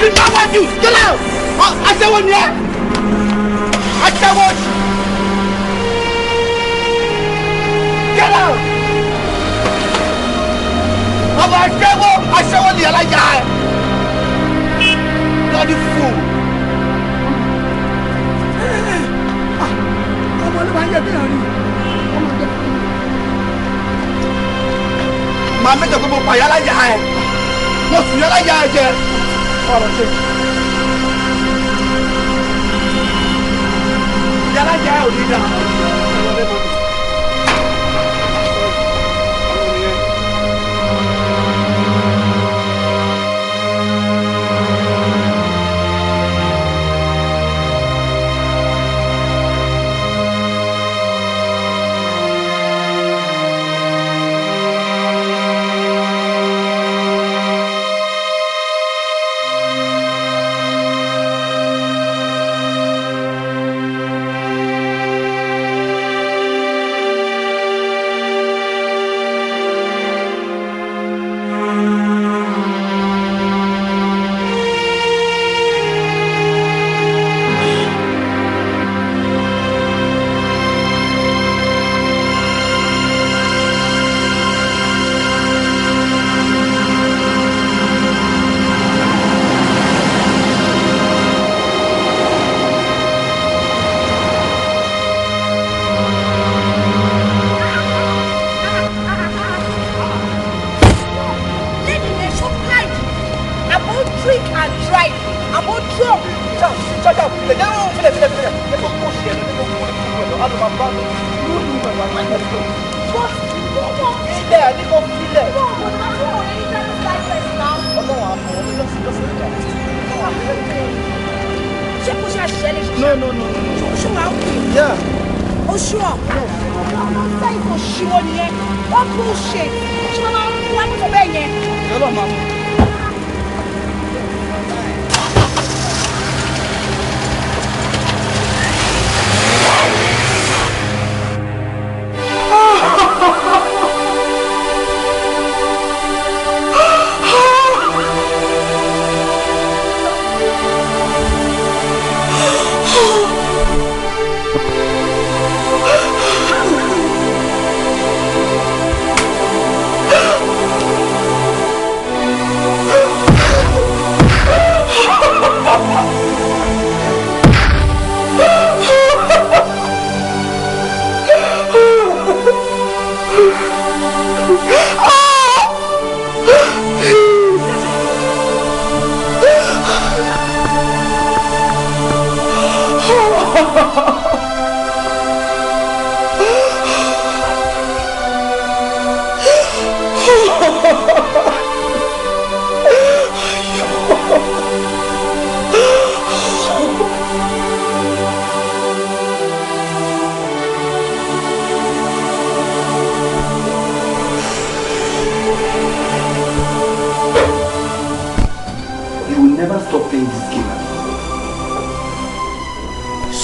Kí n bá wájú get out. Aṣẹ́wó ni ẹ́. Aṣẹ́wó. Get out. Ọmọ aṣẹ́wó aṣẹ́wó ni alájà ẹ̀. Bloody fool. Ọmọ ló máa ń yẹ bí ọ̀rìn. Ọmọ jẹ́. Màá mẹ́jọ pé mo pa ìyá alájà ẹ̀. Mo sùn ìyá alájà ẹ̀ jẹ. Ọ̀rọ̀ ṣe. Ìyá alájà ẹ̀ ò ní dà.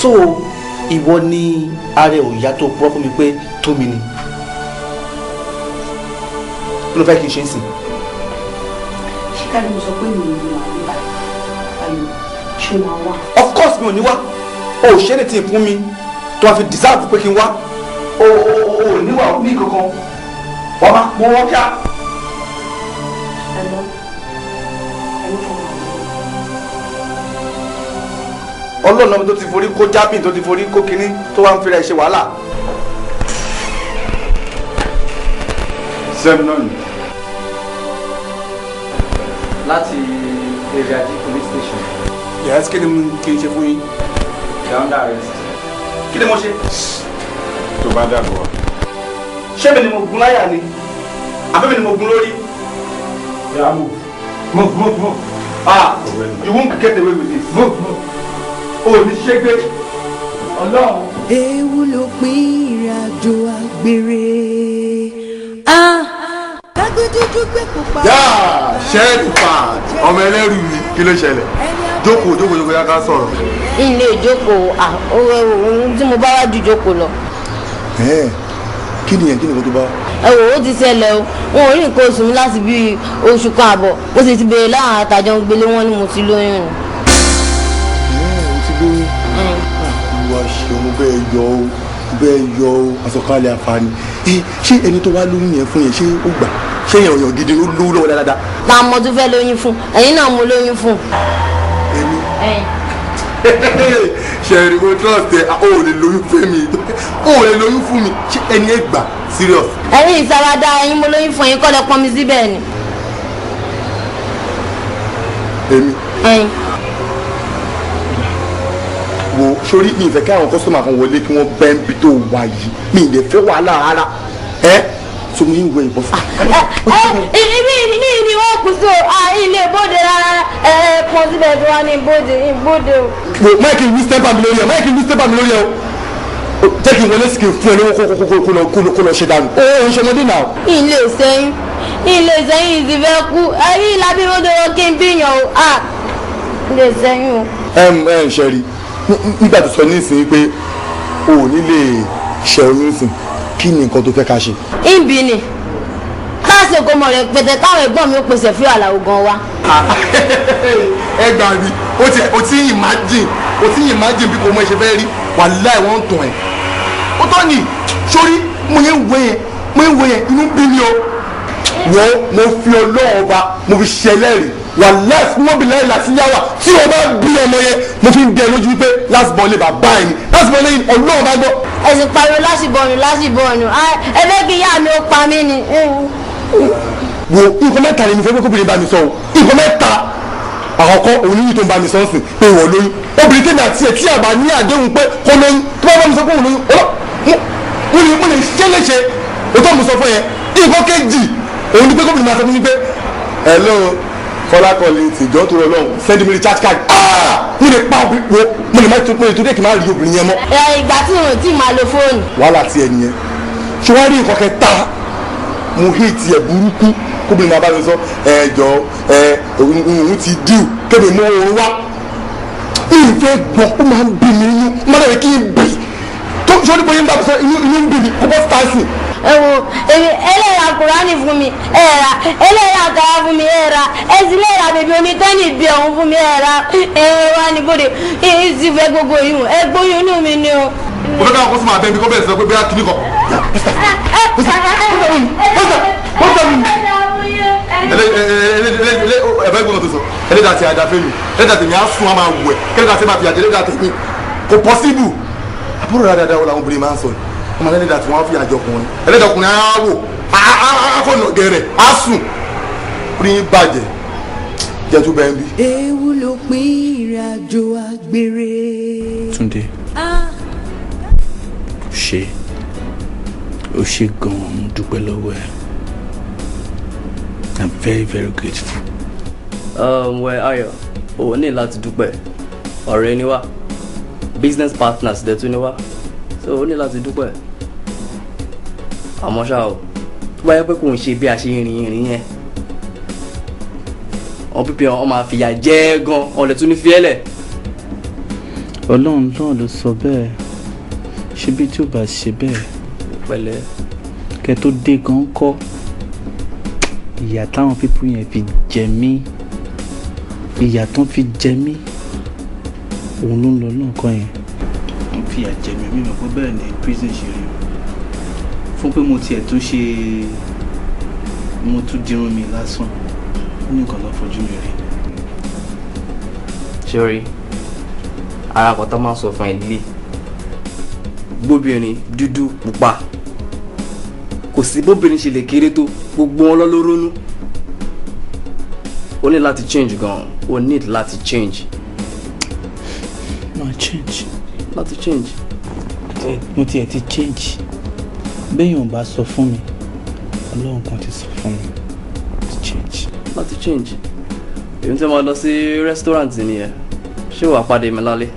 So ìwọ ni ààrẹ ò yá tó purọ́ fún mi pé tó mi ni kí ló fẹ́ kí n ṣe ń sìn. Ṣé ká ní mo sọ pé mi ò ní wà nígbà ayò ṣé máa wà. Of course mi ò ní wá. O ò ṣe é tí fún mi tó wàá fi deserve pé kí n wá. O ò níwà ní kankan wàá máa pọ́n wọ́n kíá. Ọlọ́run ọmọ tó ti forí kó jábìn tó ti forí kó kinní tó wá ń fira ẹ ṣe wàhálà. 79. Láti Èrìàjí police station. Yes, kí ni kí n ṣe fún yín? You are under arrest. Kí ni mo ṣe? Tó bá dàgbọ́ wa. Ṣé mi ni mo gun láyà ni? Àbí mi ni mo gun lórí? Yeah, move. Move, move, move. Ah, you won't get away with this. Move, move. O ní ṣégbé. Ọlọ́run. Ewu ló pín ìrìn àjò àgbèrè. Kágbé dúdú gbé pupa. Yáà ṣẹ́ẹ̀tì pad ọmọ ẹlẹ́rù mi kí ló ṣẹlẹ̀? Jókòó jókòó jókòó yá ká sọ̀rọ̀. Ilé ìjókòó ohun tí mo bá wá ju jókòó lọ. Kí ni yẹn kí ni kò tó bá? Ẹ wò ó ti ṣẹlẹ̀ o, wọn ò rí nǹkan oṣù mi láti bí oṣù kan àbọ̀. Mo sì ti béèrè láwọn àtàjọ ń gbélé wọn ni mo ti lóyún. O ti lóyún? Olúwa ṣeun, bẹ́ẹ̀ yọ o, bẹ́ẹ̀ yọ o, àsọkalẹ̀ àǹfààní. Ṣé ẹni tó wá lóyún yẹn fún yẹn, ṣé ó gbà? Ṣé yẹn ọ̀yàn gidi ó lówó lọ́wọ́ dáadáa? Ta mo tún fẹ́ lóyún fún, ẹ̀yin náà mo lóyún fún. Èmi? Ṣẹ̀rí mo trust ẹ, o ò lè lóyún fún mi, o ò lè lóyún fún mi, ṣé ẹni ẹ gbà serious? Ẹ̀yin ìsaradá, ẹ̀yin mo lóyún fún, ẹ̀yin kọ́ lẹ pọn mi síbẹ̀ ni. Èmi? Wo sórí, mi ìfẹ́ kí àwọn kọ́sọ́mà kan wọlé kí wọ́n bẹ́ ń bi tó wà yìí, mi ì lè fẹ́ wàhálà rárá ẹ so mo ń wẹ ìbọn fún. Ibi ní ni wọ́n kù sí o, ilé ìbòde rárá, ẹ pọn síbẹ̀ tí wọ́n ní ìbòde ìbòde o. Wo Mike ní step mi lórí ẹ, Mike ní step mi lórí ẹ o, jẹ́ kí n wọlé sí kí n fún ẹ lówó kó lọ ṣe dànù. Ó ń ṣe ọmọdé náà. Ilé ìsẹ́yìn, ilé ìsẹ́yìn ti fẹ́ kú, ẹ̀rí ìlàbí mọ́tò wọn kí n bíyàn o, ilé ìsẹ́yìn o. Ẹ ẹ ṣe rí nígbà tó sọ nísìnyí pé o ò ní lè ṣe oyún sìn, kí ni nǹkan tó fẹ́ ká ṣe? Ìbí ni káàsì kò mọ̀ rẹ̀ pẹ̀tẹ̀ káwọn ẹ̀gbọ́n mi ó pèsè fún àlàó gan wa. Ẹ gbà mí, o ti imagine, o ti imagine bí kò mọ ìṣe fẹ́ rí, wàláì wọ́n ń tàn ẹ́. Ó tọ́ ni sórí mo yẹn wé yẹn, mo yẹn wé yẹn, inú bí mi o. Wọ́n mo fi Ọlọ́run ọba mo fi ṣẹlẹ́rìí, wàláì fún mọ́bìlì láti yá wa tí o bá bí ọmọ yẹn, mo fi ń dẹ lójú wípé last born lè bàbá ẹ̀ ni, last born lẹ́yìn Ọlọ́run bá gbọ́. Ẹ sì pariwo lásìbọnù lásìbọnù, ẹ fẹ́ kí ìyá mi ó pa mí ni. Wo nǹkan mẹ́ta ni mo fẹ́ kóbìnrin bá mi sọ o, nǹkan mẹ́ta. Àkọ́kọ́ òun ní tó ń bá mi sọ ń sìn pé ìwọ lóyún, obìnrin tèmi àti ẹ̀ tí àbá ní àdéhùn pé kó lóyún, tó bá bá mi sọ pé òun lóyún, mo lè ṣe léṣe, òótọ́ mo sọ fún yẹn. Nǹkan kejì òun ni pé kóbìnrin máa sọ fún mi pé hello Kọ́lá kọ́lé tìjọ́ tó rọ lọ́hùn, send me recharge card. Mo lè pa obìnrin wo, mo lè má tó, mo lè tó dé kí n má rí obìnrin yẹn mọ́. Ẹ ìgbà tí mo ti máa lo fóònù. Wàhálà ti ẹ nìyẹn. Ṣé wàá rí nǹkan kẹta, mo hate ẹ burúkú, kóbìnrin máa bá mi sọ ẹ jọ ẹ òun ti díù kébì mú òun wá. Ìfẹ́ gbọ́ ó máa ń bí mi inú, má dàbí kí n bì tó ṣé oníbo yẹn ń bá mi sọ inú ń bí mi kó bọ́ sítáàsì. Ẹ wo èmi ẹlẹ́ra kùránì fún mi ẹ ra, ẹlẹ́ra àkàrà fún mi ẹ ra, ẹ sì lẹ́ra bèbí omi tẹ́nì bí ọ̀hún fún mi ẹ ra, ẹ wá ní bóde ẹ sì fẹ́ gbogbo yìí ẹ gbóyún inú mi ni o. Mo fẹ́ káwọn kọ́sùmọ̀ abẹ́ mi kó bẹ̀rẹ̀ sọ pé bí a kìíní kan. Ẹ̀fẹ́ gbọ́dọ̀ tó sọ ẹlẹ́dàá ti àdá fẹ́mi, ẹlẹ́dàá tèmi á sún á máa wẹ̀, kẹ́lẹ́dàá tèmi máa fi àjẹ ẹlẹ́dàá tèmi kò pọ́síbù. Àbúrò dáadáa wo làwọn obìnrin máa ń sọ yìí, ọmọ ẹlẹ́dàá tí wọ́n fi àjọ ọkùnrin, ẹlẹ́dàá ọkùnrin á wò akọ̀nà gẹ̀rẹ̀ á sùn orí yín bàjẹ́ jẹ́ tó bẹ́ẹ̀ ń bí. Ewu ló pín ìrìn àjò àgbèrè. Túndé, ṣe o ṣe gan-an, mo dúpẹ́ lọ́wọ́ ẹ. I'm very very grateful. Well, Ayọ̀, o ní láti dúpẹ́, ọ̀rẹ́ ni wá, business partners dẹ̀ tún ni wá, so o ní láti dúpẹ́. Àmọ́ ṣá o, tó bá yẹ pé kò ń ṣe bí a ṣe rìn ìrìn yẹn, wọn pípẹ́ wọn máa fìyà jẹ gan, ọ̀lẹ̀ tún ní fiẹ́lẹ̀. Ọlọ́run náà ló sọ bẹ́ẹ̀, ṣebí tí ó bá ṣe bẹ́ẹ̀ pẹ̀lẹ́ kẹ́ tó dé gan kọ́, ìyà táwọn pípú yẹn fi jẹ mí, ìyà tán fi jẹ mí, òun ló ń lọ náà kọ́ yẹn. Wọ́n fìyà jẹ mí, mi mọ̀ pé bẹ́ẹ̀ ni prison ṣe rí o, fún pé mo tiẹ̀ tún ṣe, mo tún dirun mi lásán, ó ní nǹkan lọ fojú mi rí. Sori, ara kan tó máa ń sọ fún ẹ líle, gbóbìnrin dúdú pupa, kò sí bóbìnrin ṣe lè kéré tó, gbogbo wọn lọ ló ronú. O ní láti change gan, o need láti change. Ma change. Láti change. Mo tiẹ̀ ti change. Béèyàn bá sọ fún mi, Ọlọ́run kan ti sọ fún mi. Ti change. Láti change. Èmi tí mo lọ sí restaurant nìyẹn, ṣé wàá pàdé mi lálẹ́?